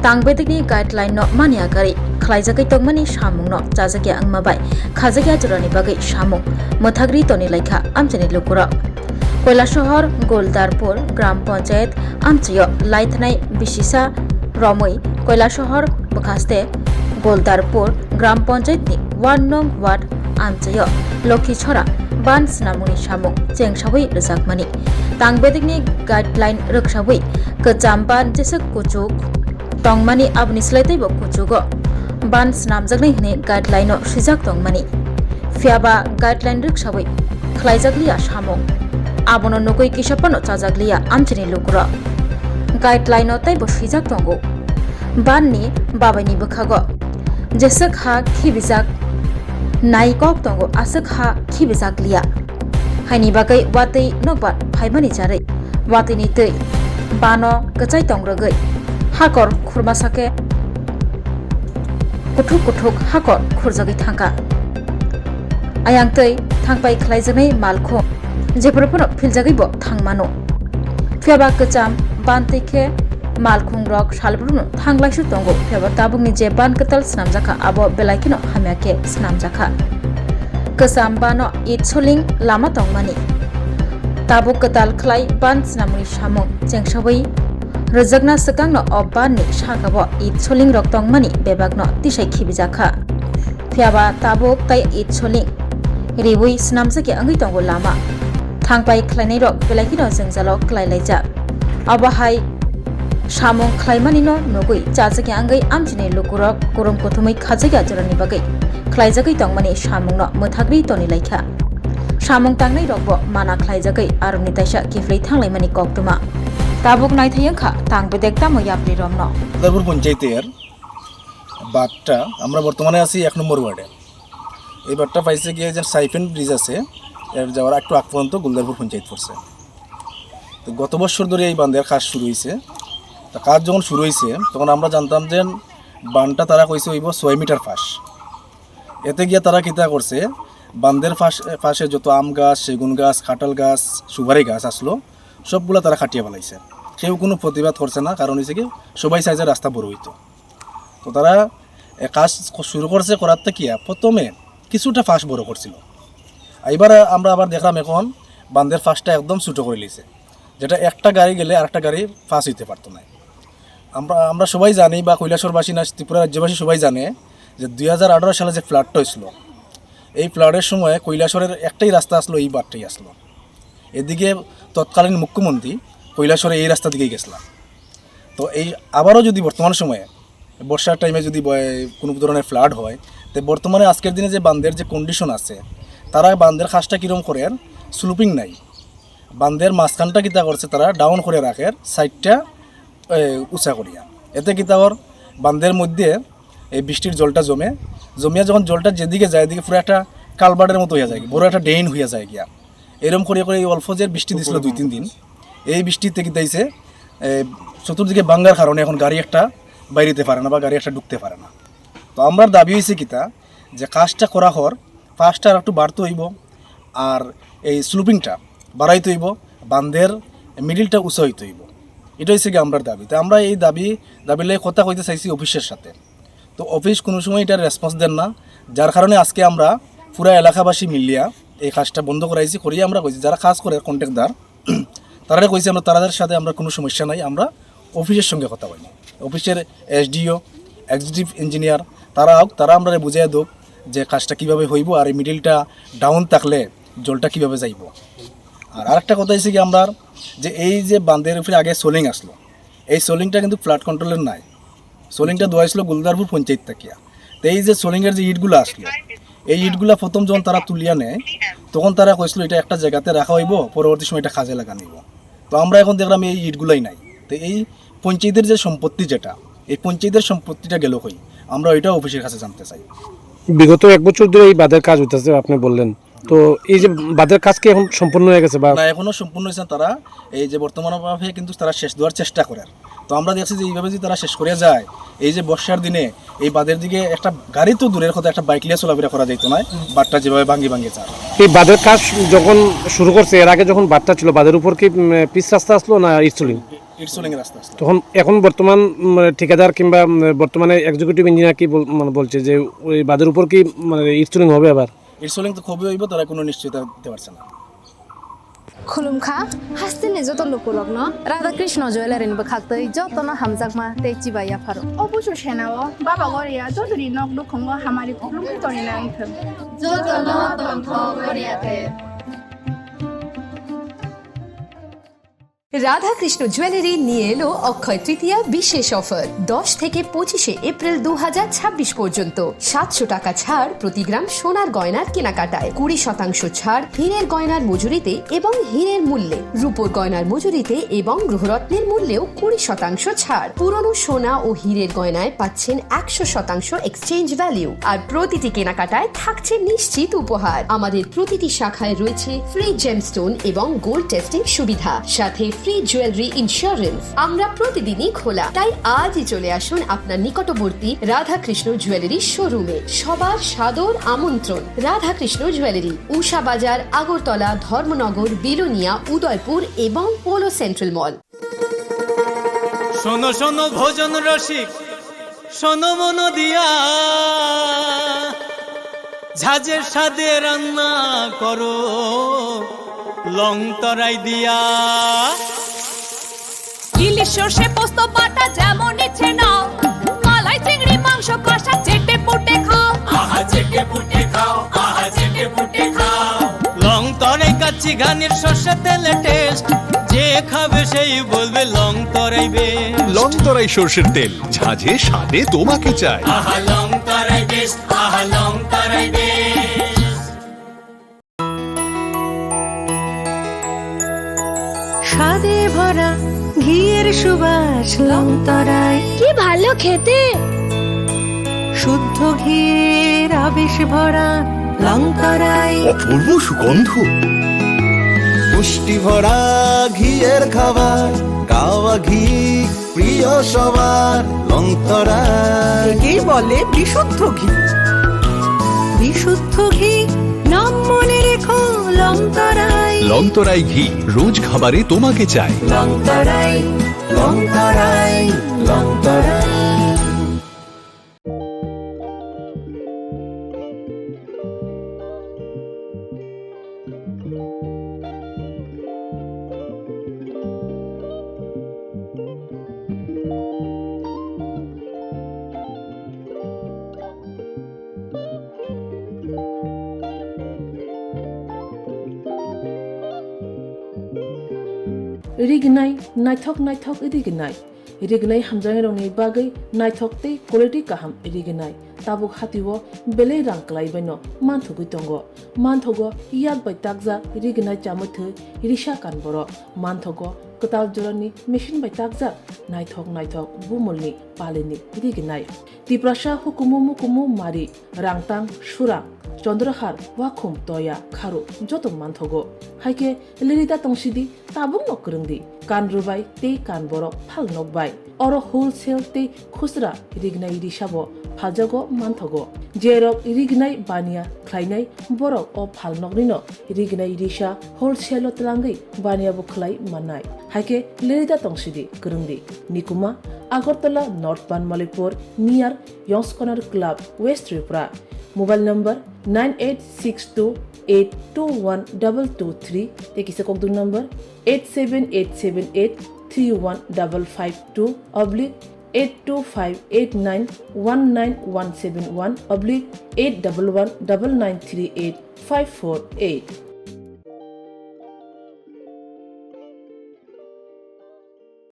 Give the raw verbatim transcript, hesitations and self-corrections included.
Tang bedekni guideline no mani agari khlaijagwi tongmani samung no chajakya wngma bai khajakya jorani bagwi samung mwthagri toni laikha amchaini lukurok. Koilasohor Goldarpur Gram Panchayat amchaio laithanai bisisa romwi Koilasohor bwkhaste Goldarpur Gram Panchayat ni one nong ward amchaio Lokhi Chhora ban swnamungni samung chengsawi rwjakmani. Tang bedekni guideline rwksawi kwcham ban jeswk kuchuk tongmani aboni slai teibo kuchugo ban swnamjaknai hwnwi guideline-o swijak tongmani. Phiyaba guideline rwksawi khlaijakliya samung. Abono nugwi kisa phano chajakliya amchini lukurok. Guideline-o teibo swijak tongo. Banni babaini bwkhago jeswk ha khibijak nai kok tongo, aswk ha khibijak liya. Haini bagwi watwi nokbar phaimani jarwi watwini twi bano kwchai tongrwgwi hakor khurmasa khe kuthuk kuthuk hakor khurjagwi thangkha. Ayang twi thangpai khlaijaknai malkhung jephuru phano philjagwi bo thangmano. Phiyaba kwcham ban twi khe malkhungrok salbruno thanglaisu tongo, phiyaba tabukni je ban kwtal swnamjakha, abo belai kheno hamya khe swnamjakha. Kwcham bano it soling lama tongmani. Tabuk kwtal khlai ban swnamwi samung chengsawi rwjakna swkangno o banni sakao it solingrok tongmani bebakno tisai khibijakha. Phiyaba tabuk tai it soling riwi swnamjakya wngwi tongo lama. Thangpai khlainairok belai kheno jwngjalo klailaijak. Abo hai samung khlaimanino nugwi chajakya wngwi amchini lukurok kurum kuthumwi khajakya jorani bagwi khlaijagwi tongmani samungno mwthagwi toni laikha. Samung tangnairokbo mana khlaijagwi aroni taisa kiphilwi thanglaimani koktwma. Tabuk naithai wngkha tang bedek tamo yapri romno. Goldarpur পঞ্চায়েতের বাঁধটা, আমরা বর্তমানে আছি এক নম্বর ওয়ার্ডে। এই বাঁধটা পাইছে গিয়ে যে সাইফেন ব্রিজ আছে, এর যাওয়ার একটু আগ পর্যন্ত গোলদারপুর পঞ্চায়েত পড়ছে। তো গত বছর ধরে এই বাঁধের কাজ শুরু হয়েছে। তো কাজ যখন শুরু হয়েছে, তখন আমরা জানতাম যে বাঁধটা তারা কইছে হইব ছয় মিটার ফাঁস। এতে গিয়া তারা কিতা করছে, বাঁধের ফাঁস-, ফাঁসে যত আম গাছ, সেগুন গাছ, কাঁঠাল গাছ, সুপারি গাছ আসলো, সবগুলা তারা কাটিয়া ফেলাইছে। কেউ কোনো প্রতিবাদ করছে না, কারণ হইছে কি, সবাই চায় যে রাস্তা বড় হইতো। তো তারা এ কাজ ক-, শুরু করছে, করার তো কিয়া, প্রথমে কিছুটা ফাঁস বড় করছিল। এবার আমরা আবার দেখলাম এখন বাঁধের ফাঁসটা একদম ছোট করে নিছে, যেটা একটা গাড়ি গেলে আরেকটা গাড়ি পাস হইতে পারতো না। আমরা, আমরা সবাই জানি বা কৈলাসহরবাসী না ত্রিপুরা রাজ্যবাসী সবাই জানে যে দুই হাজার আঠারো সালে যে ফ্লাডটা হয়েছিল, এই ফ্লাডের সময় কৈলাসহরের একটাই রাস্তা আসলো, এই বাঁধটাই আসলো। এদিকে তৎকালীন মুখ্যমন্ত্রী কৈলাসহরে এই রাস্তা দিকেই গেছিলাম। তো এই আবারও যদি বর্তমান সময়ে বর্ষার টাইমে যদি বয়-, কোনো ধরনের ফ্লাড হয়, তো বর্তমানে আজকের দিনে যে বাঁধের যে কন্ডিশন আছে, তারা বাঁধের খাসটা কীরকম করেন, স্লোপিং নাই, বাঁধের মাঝখানটা কিতা করছে, তারা ডাউন করে রাখের সাইডটা, এ, উঁচা করিয়া। এতে কিতা ওর বাঁধের মধ্যে এই বৃষ্টির জলটা জমে, জমিয়া যখন জলটা যেদিকে যায়, এদিকে পুরো একটা কালভার্টের মতো হইয়া যায়, বড় একটা ড্রেন হইয়া যায় গিয়া। এরম করে করে এই অল্প যে বৃষ্টি দিছিল দুই তিন দিন, এই বৃষ্টিতে কিতা হইছে, এ, চতুর্দিকে ভাঙ্গার কারণে এখন গাড়ি একটা বাইরেতে পারে না বা গাড়ি একটা ঢুকতে পারে না। তো আমরার দাবি হইছে কিতা, যে কাজটা করা হর, ফার্স্টটা আর একটু বাড়তে হইব, আর এই স্লোপিংটা বাড়াইতে হইব, বান্ধের মিডিলটা উঁচা হইতে হইব। এটা হইছে কি আমরার দাবি। তো আমরা এই দাবি, দাবি লইয়া কথা কইতে চাইছি অফিসের সাথে। তো অফিস কোনো সময় এটা রেসপন্স দেন না, যার কারণে আজকে আমরা পুরা এলাকাবাসী মিলিয়া এই কাজটা বন্ধ করাইছি। করিয়া আমরা কইছি, যারা কাজ করে কন্ট্রাক্টদার, তারা কইছে আমরা, তাদের সাথে আমরা কোনো সমস্যা নাই, আমরা অফিসের সঙ্গে কথা বলি। অফিসের এসডিও, এক্সিকিউটিভ ইঞ্জিনিয়ার, তারা হোক, তারা আমরা বুঝাই দেব যে কাজটা কিভাবে হইব আর এই মিডিলটা ডাউন থাকলে জলটা কিভাবে যাইব। আর আরেকটা কথা হইছে কি, আমরা যে এই যে বাঁধের উপরে আগে সোলিং আসলো, এই সোলিংটা কিন্তু ফ্লাড কন্ট্রোলের নাই। সোলিংটা দেওয়া হয়েছিল গুলদারপুর পঞ্চায়েত থাকিয়া। তো এই যে সোলিংয়ের যে ইটগুলা আসলো, এই ইটগুলা প্রথম যখন তারা তুলিয়া নেয়, তখন তারা কইছিল এটা একটা জায়গাতে রাখা হইব, পরবর্তী সময় এটা কাজে লাগানো হইব। তো আমরা এখন দেখলাম এই ইটগুলাই নাই। তো এই পঞ্চায়েতের যে সম্পত্তি যেটা, এই পঞ্চায়েতের সম্পত্তিটা গেল কই, আমরা ওইটাও অফিসের কাছে জানতে চাই। বিগত এক বছর ধরে এই বাঁধের কাজ হইতেছে, আপনি বললেন, তো এই যে বাঁধের কাজ কি এখন সম্পূর্ণ হয়ে গেছে বা? না, এখনো সম্পূর্ণ হয়েছে না। তারা এই যে বর্তমান ভাবে কিন্তু তারা শেষ দেওয়ার চেষ্টা করেন। তো আমরা দেখছি যে এইভাবে যদি তারা শেষ করে যায়, এই যে বর্ষার দিনে এই বাঁধের দিকে একটা গাড়ি তো দূরের কথা, একটা বাইক নিয়ে চলাফেরা করা যাইতো না, বাঁধটা যেভাবে ভাঙ্গি ভাঙ্গি যায়। এই বাঁধের কাজ যখন শুরু করছে, এর আগে যখন বাঁধটা ছিল, বাঁধের উপর কি, উম, পিচ রাস্তা আসলো না ইট সোলিং? ইট সোলিং এর আস্তে আস্তে। তখন এখন বর্তমান, উম, ঠিকাদার কিংবা, উম, বর্তমানে এক্সিকিউটিভ ইঞ্জিনিয়ার কি বল-, মানে বলছে যে ওই বাঁধের উপর কি, মানে, ইট সোলিং হবে আবার? ইট সোলিং তো খুবই হইব, তারা কোনো নিশ্চয়তা দিতে পারছে না। Khulumkha, hasteni joto lukurokno Radha Krishna Jewellery ni bwkhaktwi jotono hamjakma tei chibai yapharo. Obusu senao baba goria jotoni nok nukhungo hamari khulumkha toni nang thung. Jotono tongthok goria te. Radhakrishna jewellery নিয়ে এলো অক্ষয় তৃতীয়া বিশেষ অফার। দশ থেকে পঁচিশে এপ্রিল দু হাজার ছাব্বিশ পর্যন্ত সাতশো টাকা ছাড় প্রতি গ্রাম সোনার গয়নার কেনাকাটায়, কুড়ি শতাংশ ছাড় হীরের গয়নার মজুরিতে এবং হীরের মূল্যে, রূপোর গয়নার মজুরিতে এবং গৃহরত্নের মূল্যেও কুড়ি শতাংশ ছাড়। পুরনো সোনা ও হীরের গয়নায় পাচ্ছেন একশো শতাংশ এক্সচেঞ্জ ভ্যালু, আর প্রতিটি কেনাকাটায় থাকছে নিশ্চিত উপহার। আমাদের প্রতিটি শাখায় রয়েছে ফ্রি জেমস্টোন এবং গোল্ড টেস্টিং সুবিধা, সাথে ফ্রি জুয়েলারি ইন্স্যুরেন্স। আমরা প্রতিদিনই খোলা, তাই আজই চলে আসুন আপনার নিকটবর্তী রাধাকৃষ্ণ জুয়েলারি শোরুমে। সবার সাদর আমন্ত্রণ। রাধাকৃষ্ণ জুয়েলারি, উষা বাজার, আগরতলা, ধর্মনগর, বিলোনিয়া, উদয়পুর এবং পোলো সেন্ট্রাল মল। শোনো শোনো ভোজন রসিক, শোনো মন দিয়া, ঝাঁঝের স্বাদে রান্না করো লং তরাই দিয়া। ইলিশ সর্ষে পোস্ত বাটা যেমন ইচ্ছে নাও, মালাই চিংড়ি মাংস কষা চেটে পুটে খাও। আহা চেটে পুটে খাও, আহা চেটে পুটে খাও। লং তরাই কাচ্চি ঘানির সর্ষে তেলে টেস্ট, যে খাবে সেই বলবে লং তরাই বেস্ট। লং তরাই সর্ষের তেল, ঝাঁঝে স্বাদে তোমাকে চাই। আহা লং তরাই বেস্ট, আহা লং তরাই বেস্ট। স্বাদে ভরা ঘিয়ের সুবাস লং তরাই। কি ভালো খেতে! শুদ্ধ ঘিয়ের আবেশ ভরা লং তরাই। অপূর্ব সুগন্ধ। পুষ্টি ভরা ঘিয়ের খাবার, গাওয়া ঘি প্রিয় সবার লং তরাই। একেই বলে বিশুদ্ধ ঘি। বিশুদ্ধ ঘি, নাম মনে রেখো লং তরাই। লং তরাই ঘি, রোজ খাবারে তোমাকে চাই। লং তরাই, লং তরাই, লং তরাই। Rignai, naithok naithok rignai. Rignai hamjaknairokni bagwi naithok tei quality kaham rignai. Tabuk hatio belai rang kwlaibaino manthogwi tongo. Manthogo yak bai takjak rignai chamwi thwi risa kan borok. Manthogo kwtal jorani machine bai takjak naithok naithok bumulni palini rignai. Tiprasa hukumu mukumu mari, rangtang, surang, chondrohar, wakhum, toya, kharu joto manthogo. Haikhe lirida tongsidi, tabukno kwrwngdi. Kan rwbai tei kan borok phal nokbai. Oro wholesale tei khusra rignai risabo phaljago manthogo. Jerok rignai baniya khlainai borok o phalnoknino rignai risa wholesale-o twlangwi baniyabo khlai mannai. Haikhe lirida tongsidi, kwrwngdi. Nikuma, Agartala North Banmalipur, near Yongs Corner Club, West Tripura. Mobile number nine eight six two eight two one double two three tei kisa kokduk number eight seven eight seven eight three one double five two oblique eight two five eight nine one nine one seven one oblique eight double one double nine three eight five four eight.